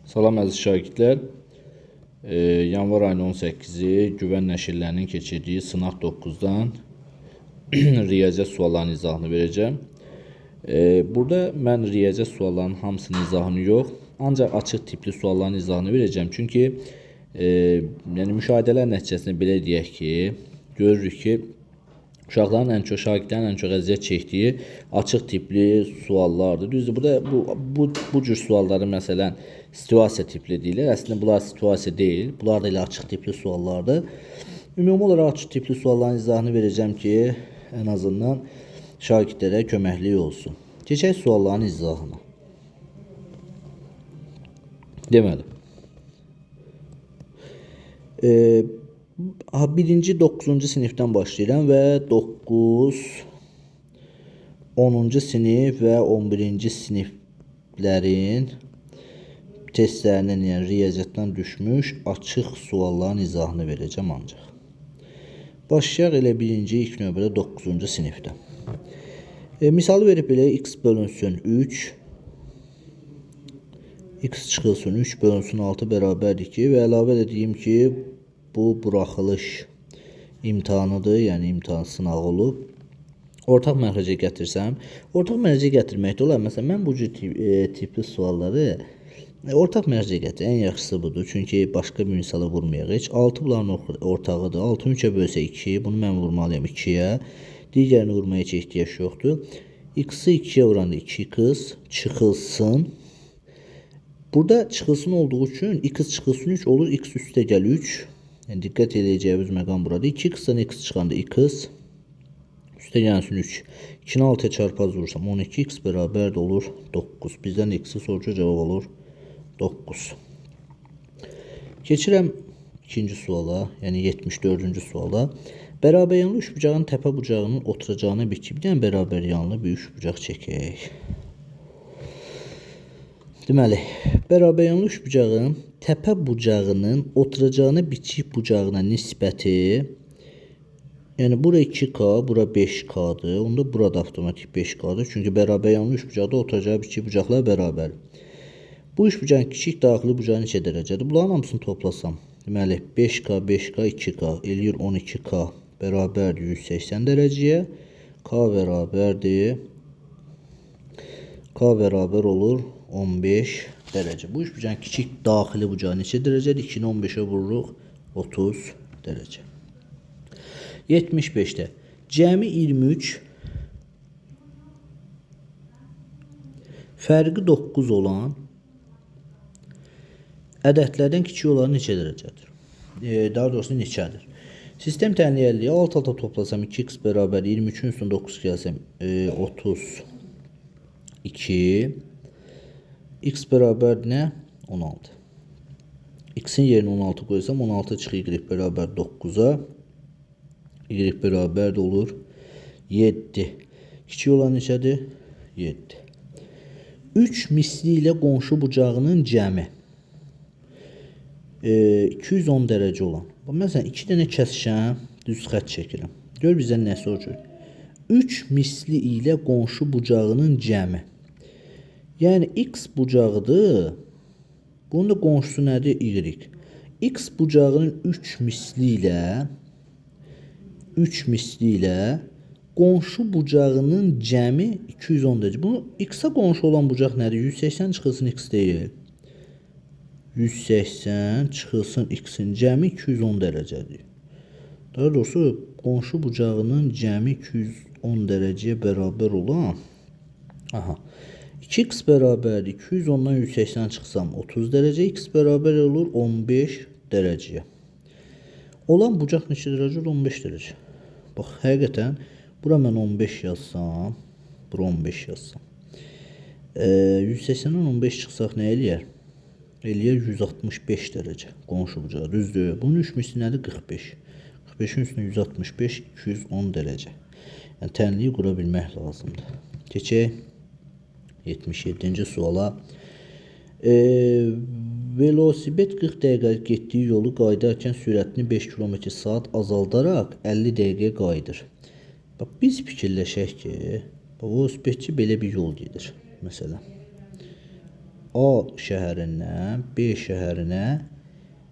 Salam əziz şagirdlər. Yanvar ayının 18-i Güvən nəşrlərinin keçirdiyi sınaq 9-dan riyaziyyat suallarının izahını verəcəm. Burada mən riyaziyyat suallarının hamısının izahını yox, ancaq açıq tipli sualların izahını verəcəm. Çünki yəni müşahidələr nəticəsində belə deyək ki, görürük ki, uşaqların ən çox, şagirdlərin ən çox əziyyət çəkdiyi açıq tipli suallardır. Düzdür, burada bu cür sualları məsələn situasiya tipli deyirlər. Əslində bunlar situasiya deyil. Bunlar da elə açıq tipli suallardır. Ümumi olaraq açıq tipli sualların izahını verəcəm ki, ən azından şagirdlərə köməklik olsun. Keçək sualların izahına. Deməli, birinci 9-cu sinifdən başlayıram və 9, 10-cu sinif və 11-ci siniflərin testlərindən, yəni riyaziyyatdan düşmüş açıq sualların izahını verəcəm ancaq. Başlayaq elə birinci ilk növbədə 9-cu sinifdən. Misalı verib belə x bölünsün 3, x çıxılsın 3 bölünsün 6 bərabərdir ki, və əlavə də deyim ki, bu buraxılış imtahanıdır, yəni imtahan sınağı olub. Ortaq məxrəcə gətirsəm, ortaq məxrəcə gətirmək də olar. Məsələn, mən bu cür tipli sualları ortaq məxrəcə gətirir. Ən yaxşısı budur. Çünki başqa bir misalı vurmayaq heç. 6 bunların ortağıdır. 6-nı 3-ə bölsə 2, bunu mən vurmalıyam 2-yə. Digərini vurmaya heç ehtiyac yoxdur. X-i 2-yə vuranda 2x çıxılsın. Burada çıxılsın olduğu üçün x çıxılsın 3 olur. X üstə gəl 3. Yəni, diqqət eləyəcəyimiz məqam buradır. 2x-dan x çıxanda x üstə gəlsin 3. 2-ni 6-ya çarpaz vurursam 12x bərabər də olur 9. Bizdən x-i soruşur, cavab olur 9. Keçirəm ikinci suala, yəni 74-cü suala. Bərabər yanlı üçbucağın təpə bucağının oturacağına bitki. Bir dənə bərabər yanlı bir üçbucaq çəkək. Deməli, bərabər yanlı üçbucağın təpə bucağının oturacağına bitişik bucağına nisbəti, yəni bura 2K, bura 5K-dır. Onda burada avtomatik 5K-dır. Çünki bərabər yanlı üçbucaqda oturacağı bitişik bucaqlar bərabər. Bu üçbucağın kiçik daxili bucağı neçə dərəcədir? Bunların hamısını toplasam, deməli 5K, 5K, 2K eləyir 12K bərabərdir 180 dərəcəyə. K bərabərdir. K bərabər olur 15 dərəcə. Bu üçbucağın kiçik daxili bucağı neçə dərəcədir? 2-ni 15-ə vururuq 30 dərəcə. 75-də cəmi 23 fərqi 9 olan ədədlərdən kiçik olan neçə dərəcədir? Daha doğrusu neçədir? Sistem tənliyərliyi alt-alta toplasam 2x bərabər 23-ün üstünə 9 gəlsəm 32 x bərabər nə? 16. X-in yerinə 16 qoysam 16 çıx y bərabər 9-a. Y bərabər də olur 7. Kiçik olan neçədir? 7. 3 misli ilə qonşu bucağının cəmi 210 dərəcə olan. Bax, məsələn, 2 dənə kəsişən düz xətt çəkirəm. Gör bizdən nə soruşur? 3 misli ilə qonşu bucağının cəmi. Yəni, x bucağıdır. Bunun da qonşusu nədir? Y. X bucağının 3 misli ilə 3 misli ilə qonşu bucağının cəmi 210 dərəcə. Bunu x-a qonşu olan bucaq nədir? 180 çıxılsın x deyil. 180 çıxılsın x-in cəmi 210 dərəcədir. Daha doğrusu, qonşu bucağının cəmi 210 dərəcəyə bərabər olan, aha, 2x bərabərdir 210-dan 180 çıxsam 30 dərəcə, x bərabər olur 15 dərəcəyə. Olan bucaq neçə dərəcə olur? 15 dərəcə. Bax, həqiqətən, bura mən 15 yazsam, bura 15 yazsam. 180-dən 15 çıxsaq nə eləyər? Eləyər 165 dərəcə qonşu bucağı. Düzdür. Bunun 3 misli nədir? 45. 45-in üstünə 165, 210 dərəcə. Yəni, tənliyi qura bilmək lazımdır. Keçək 77-ci suala. Velosiped 40 dəqiqə getdiyi yolu qayıdarkən sürətini 5 km saat azaldaraq 50 dəqiqəyə qayıdır. Bax, biz fikirləşək ki, bax, velosipedçi belə bir yol gedir. Məsələn, A şəhərindən B şəhərinə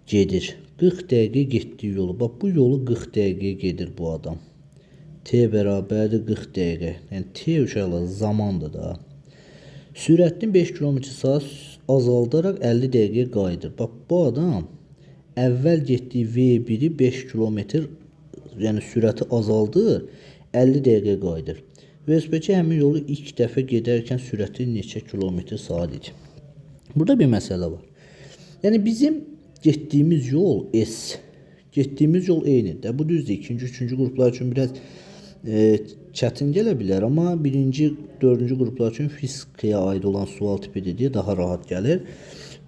gedir. 40 dəqiqə getdiyi yolu. Bax, bu yolu 40 dəqiqə gedir bu adam. T bərabərdir 40 dəqiqə. Yəni, T uşaqlar zamandır da. Sürətini 5 km saat azaldaraq 50 dəqiqəyə qayıdır. Bax, bu adam əvvəl getdiyi V1-i 5 km, yəni sürəti azaldır, 50 dəqiqəyə qayıdır. Velosipedçi həmin yolu ilk dəfə gedərkən sürəti neçə kilometr saat idi? Burada bir məsələ var. Yəni, bizim getdiyimiz yol S, getdiyimiz yol eynidir. Bu düzdür, ikinci, üçüncü qruplar üçün biraz çətin gələ bilər, amma birinci, dördüncü qruplar üçün fizikaya aid olan sual tipidir deyə daha rahat gəlir.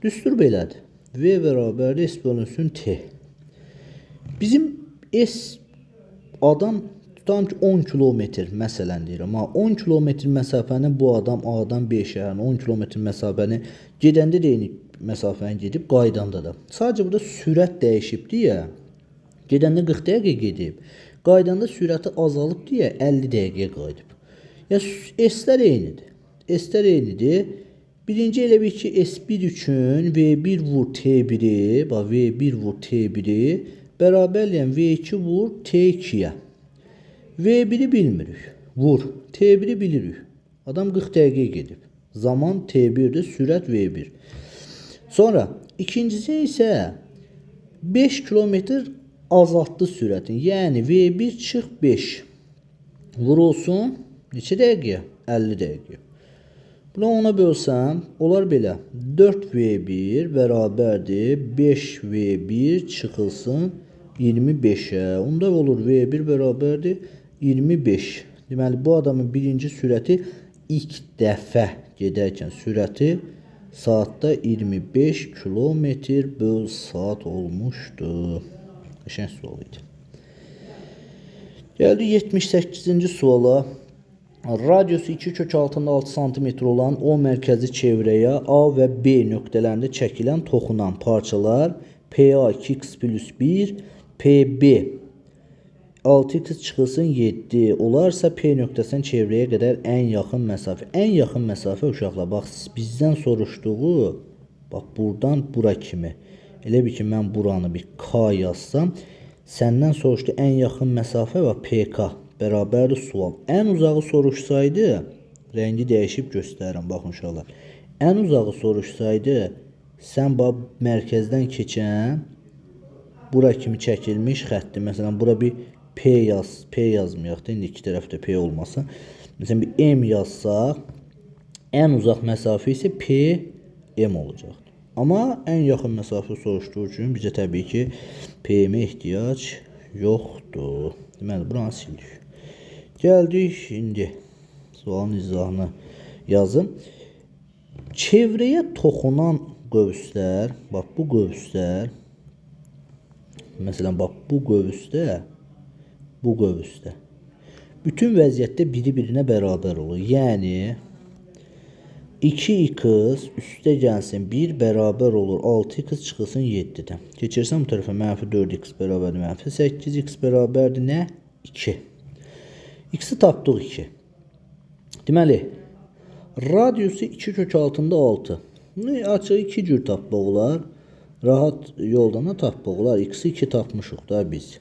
Düstur belədir. V bərabərdir S bölünsün T. Bizim S adam tutalım ki 10 kilometr məsələn deyirəm. Ha, 10 kilometr məsafəni bu adam A-dan B şəhərinə 10 kilometr məsafəni gedəndə də eyni məsafəni gedib, qayıdanda da. Sadəcə burada sürət dəyişib deyə gedəndə 40 dəqiqə gedib, qayıdanda sürəti azalıb deyə 50 dəqiqəyə qayıdıb. Yəni S-lər eynidir. S-lər eynidir. Birinci elə bil ki S1 üçün V1 vur T1-i, bax V1 vur T1-i bərabərləyən V2 vur T2-yə. V1-i bilmirik. Vur. T1-i bilirik. Adam 40 dəqiqəyə gedib. Zaman T1-dir, sürət V1. Sonra ikincisi isə 5 kilometr azaltdı sürətini. Yəni V1 çıx 5. Vurulsun neçə dəqiqəyə? 50 dəqiqəyə. Bunu ona bölsəm, olar belə. 4V1 bərabərdir 5V1 çıxılsın 25-ə. Onda olur V1 bərabərdir 25. Deməli, bu adamın birinci sürəti ilk dəfə gedərkən sürəti saatda 25 kilometr böl saat olmuşdu. Qəşəng sual idi. Gəldik 78-ci suala. Radiusu 2 kök altında 6 sm olan O mərkəzi çevrəyə A və B nöqtələrində çəkilən toxunan parçalar PA 2x plus 1, PB 6x çıxılsın 7 olarsa P nöqtəsindən çevrəyə qədər ən yaxın məsafə. Ən yaxın məsafə uşaqlar, bax bizdən soruşduğu, bax buradan bura kimi. Elə bil ki, mən buranı bir K yazsam, səndən soruşdu ən yaxın məsafə və PK bərabərdir sual. Ən uzağı soruşsaydı, rəngi dəyişib göstərirəm, baxın uşaqlar. Ən uzağı soruşsaydı, sən bax mərkəzdən keçən bura kimi çəkilmiş xətti. Məsələn, bura bir P yaz, P yazmayaq da, indi iki tərəfdə P olmasın. Məsələn, bir M yazsaq, ən uzaq məsafə isə P, M olacaqdır. Amma ən yaxın məsafə soruşduğu üçün bizə təbii ki, PM-ə ehtiyac yoxdur. Deməli, buranı sildik. Gəldik indi sualın izahını yazım. Çevrəyə toxunan qövslər, bax bu qövslər, məsələn, bax bu qövsdə, bu qövsdə bütün vəziyyətdə biri-birinə bərabər olur. Yəni 2x üstə gəlsin 1 bərabər olur 6x çıxılsın 7-dən. Keçirsəm bu tərəfə mənfi 4x bərabərdir mənfi 8x bərabərdir nə? 2. X-i tapdıq 2. Deməli, radiusu 2 kök altında 6. Bunu açığı 2 cür tapmaq olar. Rahat yoldan da tapmaq olar. X-i 2 tapmışıq da biz.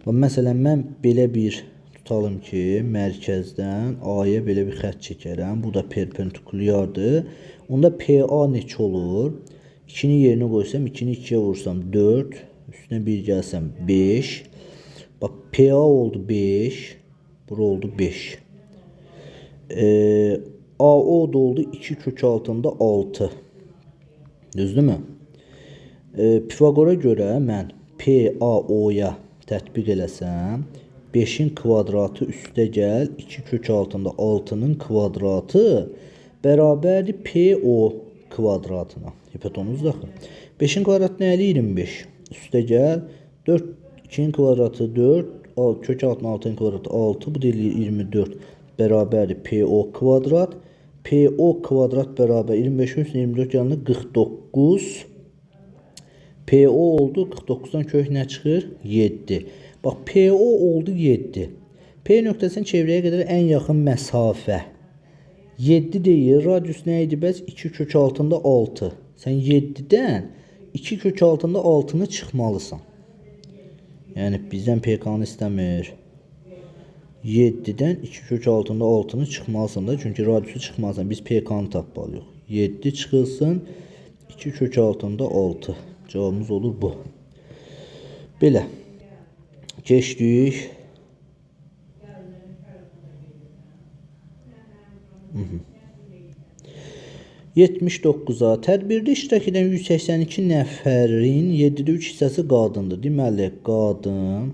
Məsələn, mən belə bir tutalım ki, mərkəzdən A-ya belə bir xətt çəkərəm. Bu da perpendikulyardır. Onda PA neçə olur? 2-ni yerinə qoysam, 2-ni 2-yə vursam 4, üstünə 1 gəlsəm 5. Bax, PA oldu 5, bura oldu 5. AO da oldu 2 kök altında 6. Düzdürmü? Pifaqora görə mən PAO-ya tətbiq eləsəm, 5-in kvadratı üstə gəl, 2 kök altında 6-nın kvadratı bərabərdir PO kvadratına. Hipotenuz daxil. 5-in kvadratı nə eləyir? 25. Üstə gəl, 4, 2-nin kvadratı 4, kök altında 6-nın kvadratı 6, bu da eləyir 24 bərabərdir PO kvadrat. PO kvadrat bərabər 25-in üstünə 24 gələndə 49. PO oldu 49-dan kök nə çıxır? 7. Bax, PO oldu 7. P nöqtəsinin çevrəyə qədər ən yaxın məsafə. 7 deyir. Radius nə idi bəs? 2 kök altında 6. Sən 7-dən 2 kök altında 6-nı çıxmalısan. Yəni bizdən PK-nı istəmir. 7-dən 2 kök altında 6-nı çıxmalısan da. Çünki radiusu çıxmalısan. Biz PK-nı tapmalıyıq. 7 çıxılsın. 2 kök altında 6. Cavabımız olur bu. Belə. Keçdik. 79-a. Tədbirdə iştirak edən 182 nəfərin 7-də 3 hissəsi qadındır. Deməli, qadın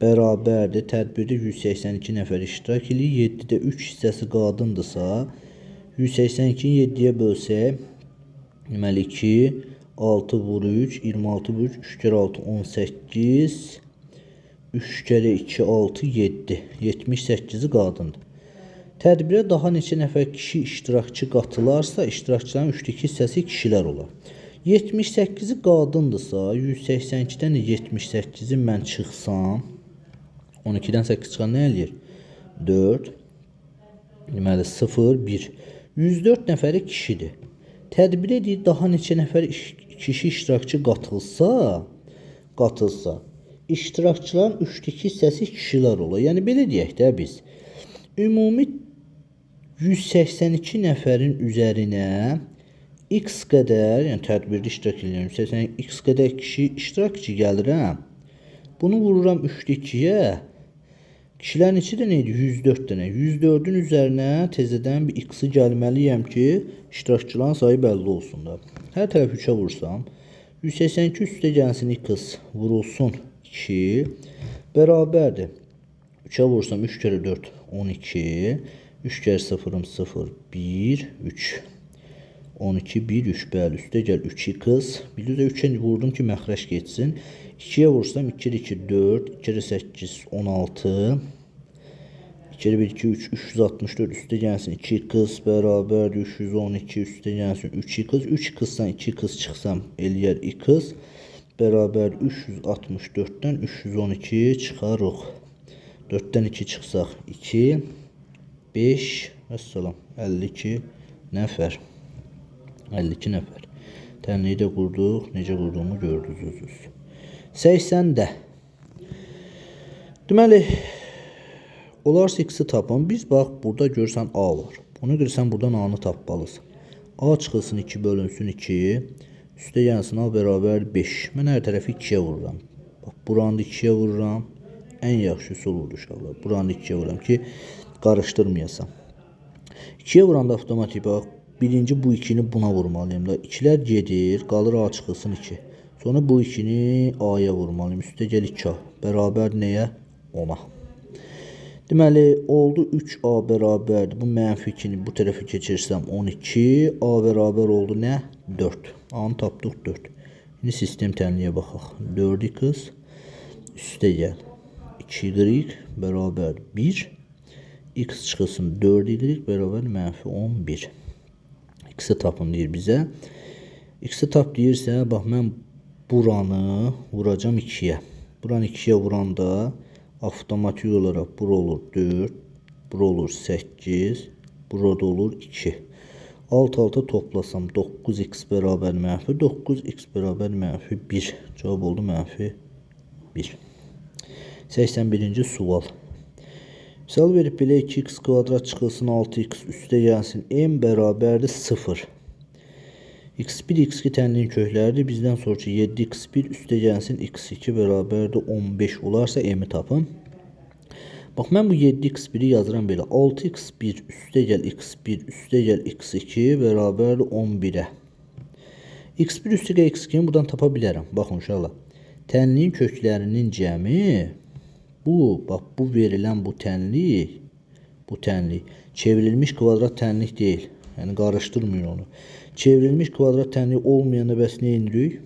bərabərdir. Tədbirdə 182 nəfər iştirak eləyir. 7-də 3 hissəsi qadındırsa, 182-ni 7-yə bölsək, deməli 2, 6 vur 3, 26 vur 3, 3 kərə 6, 18, 3 kərə 2, 6, 7. 78-i qadındır. Tədbirə daha neçə nəfər kişi iştirakçı qatılarsa, iştirakçıların 3-də 2 hissəsi kişilər olar. 78-i qadındırsa, 182-dən də 78-i mən çıxsam, 12-dən 8 çıxan nə eləyir? 4, deməli 0, 1. 104 nəfəri kişidir. Tədbirə deyir, daha neçə nəfər kişi iştirakçı qatılsa, iştirakçıların 3-də 2 hissəsi kişilər olar. Yəni, belə deyək də biz. Ümumi 182 nəfərin üzərinə x qədər, yəni tədbirdə iştirak edirəm, 182 x qədər kişi iştirakçı gəlirəm. Bunu vururam 3-də 2-yə. Kişilər neçə dənə idi? 104 dənə. 104-ün üzərinə təzədən bir x-i gəlməliyəm ki, iştirakçıların sayı bəlli olsun da. Hər tərəf 3-ə vursam, 182 üstə gəlsin x vurulsun 2 bərabərdir. 3-ə vursam 3 kərə 4, 12. 3 kərə 0-ım 0, 1, 3. 12, 1, 3, bəli, üstə gəl 3x. Bir də 3-ə vurdum ki, məxrəc getsin. 2-yə vursam 2 kərə 2, 4, 2 kərə 8, 16. 2 kərə 1, 2, 3, 364 üstə gəlsin 2x bərabərdir 312 üstə gəlsin 3x. 3x-dan 2x çıxsam eləyər x bərabər 364-dən 312 çıxarıq. 4-dən 2 çıxsaq 2, 5, vəssalam, 52 nəfər. 52 nəfər. Tənliyi də qurduq. Necə qurduğumu gördünüz özünüz. 80-də. Deməli, olarsa x-i tapın. Biz bax, burada görürsən A var. Ona görə sən buradan A-nı tapmalısan. A çıxılsın 2 bölünsün 2. Üstə gəlsin A bərabər 5. Mən hər tərəfi 2-yə vururam. Bax, buranı da 2-yə vururam. Ən yaxşı üsul oldu uşaqlar. Buranı da 2-yə vururam ki, qarışdırmayasan. 2-yə vuranda avtomatik bax, birinci bu 2-ni buna vurmalıyım da. 2-lər gedir, qalır A çıxılsın 2. Sonra bu 2-ni A-ya vurmalıyım. Üstə gəl 2A. Bərabər nəyə? 10-a. Deməli, oldu 3A bərabərdir. Bu mənfi 2-ni bu tərəfə keçirsəm 12. A bərabər oldu nə? 4. A-nı tapdıq 4. İndi sistem tənliyə baxaq. 4x üstə gəl. 2y bərabər 1. X çıxılsın 4y bərabər mənfi 11. X-i tapın deyir bizə. X-i tap deyirsə, bax mən buranı vuracam 2-yə. Buranı 2-yə vuranda avtomatik olaraq bura olur 4, bura olur 8, burada olur 2. Alt-alta toplasam 9x bərabər mənfi 9, x bərabər mənfi 1. Cavab oldu mənfi 1. 81-ci sual. Misal verib belə 2x kvadrat çıxılsın 6x üstə gəlsin m bərabərdir 0. x1, x2 tənliyin kökləridir. Bizdən soruşur 7x1 üstə gəlsin x2 bərabərdir 15 olarsa m-i tapın. Bax, mən bu 7x1-i yazıram belə. 6x1 üstə gəl x1 üstə gəl x2 bərabərdir 11-ə. x1 üstə gəl x2-ni buradan tapa bilərəm. Baxın uşaqlar. Tənliyin köklərinin cəmi bu, bax, bu verilən bu tənlik, çevrilmiş kvadrat tənlik deyil. Yəni, qarışdırmayın onu. Çevrilmiş kvadrat tənlik olmayanda bəs nə edirik?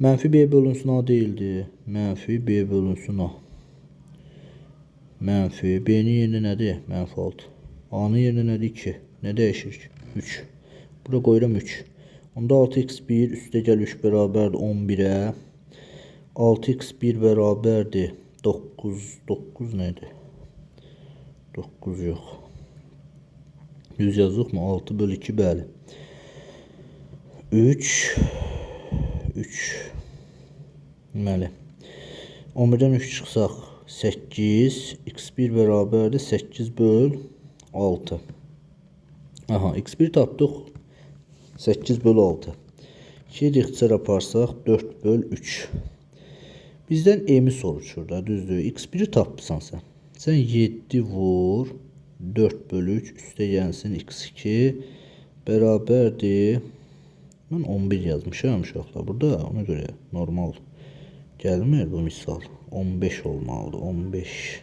Mənfi B bölünsün A deyildi. Mənfi B bölünsün A. Mənfi. B-nin yerinə nədir? Mənfi 6. A-nın yerinə nədir? 2. Nə dəyişir ki? 3. Bura qoyuram 3. Onda 6x1 üstə gəl 3 bərabərdir 11-ə. 6x1 bərabərdir 9. 9 nədir? 9 yox. Düz yazıq mı? 6 böl 2, bəli. 3, 3. Deməli, 11-dən 3 çıxsaq 8, x1 bərabərdir 8 böl 6. Aha, x1 tapdıq 8 böl 6. 2 ixtisar aparsaq 4 böl 3. Bizdən m-i soruşur da, düzdür. X1-i tapmısan sən. Sən 7 vur 4 böl 3 üstə gəlsin x2 bərabərdir. Mən 11 yazmışam uşaqlar burada, ona görə normal gəlmir bu misal. 15 olmalıdır, 15.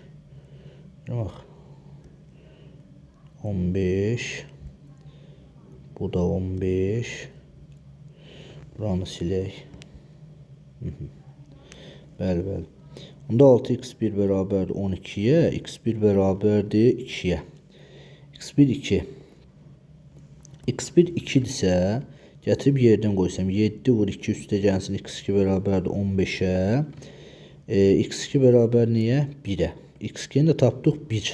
Bax. 15. Bu da 15. Buranı silək. Bəli, bəli. Onda 6x1 bərabərdir 12-yə, x1 bərabərdir 2-yə. X1 2. X1 2-dirsə, gətirib yerdən qoysam 7 vur 2 üstə gəlsin x2 bərabərdir 15-ə. X2 bərabər niyə? 1-ə. X2-ni də tapdıq 1.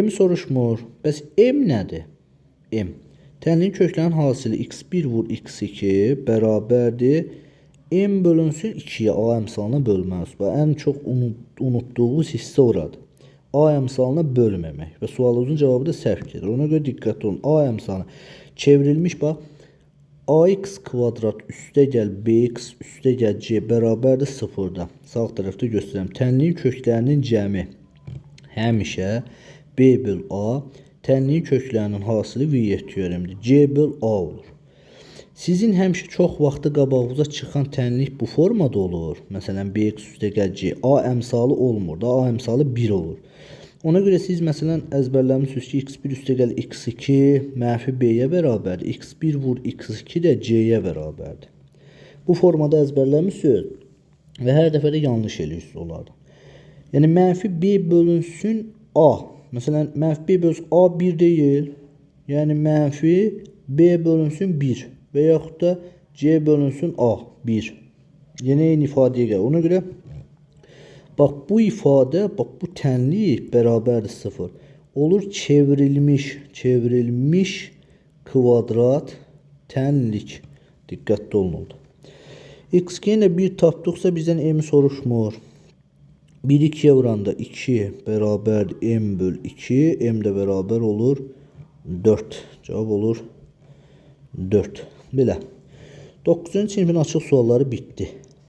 M soruşmur. Bəs M nədir? M. Tənliyin köklərinin hasili x1 vur x2 bərabərdir M bölünsün 2-yə, A əmsalına bölməz. Bax, ən çox unutduğumuz hissə oradır. A əmsalına bölməmək və sualımızın cavabı da səhv gedir. Ona görə diqqətli olun. A əmsalına çevrilmiş bax, AX kvadrat üstə gəl BX üstə gəl C bərabərdir 0-da. Sağ tərəfdə göstərəm. Tənliyin köklərinin cəmi həmişə B böl A, tənliyin köklərinin hasili V teoremidir. C böl A olur. Sizin həmişə çox vaxtı qabağınıza çıxan tənlik bu formada olur. Məsələn, BX üstə gəl C, A əmsalı olmur da, A əmsalı 1 olur. Ona görə siz məsələn əzbərləmişsiniz ki, x1 üstə gəl x2 mənfi B-yə bərabərdir. X1 vur x2 də C-yə bərabərdir. Bu formada əzbərləmişsiniz və hər dəfə də yanlış eləyirsiniz onlardan. Yəni mənfi B bölünsün A. Məsələn, mənfi B bölünsün A 1 deyil. Yəni mənfi B bölünsün 1 və yaxud da C bölünsün A 1. Yenə eyni ifadəyə gəlir. Ona görə bax bu ifadə, bax bu tənlik bərabərdir 0. Olur çevrilmiş kvadrat tənlik. Diqqətli olun orada. X2 ilə 1 tapdıqsa bizdən M soruşmur. 1 2-yə vuranda 2 bərabərdir M böl 2. M də bərabər olur 4. Cavab olur 4. Belə. 9-cu sinifin açıq sualları bitdi.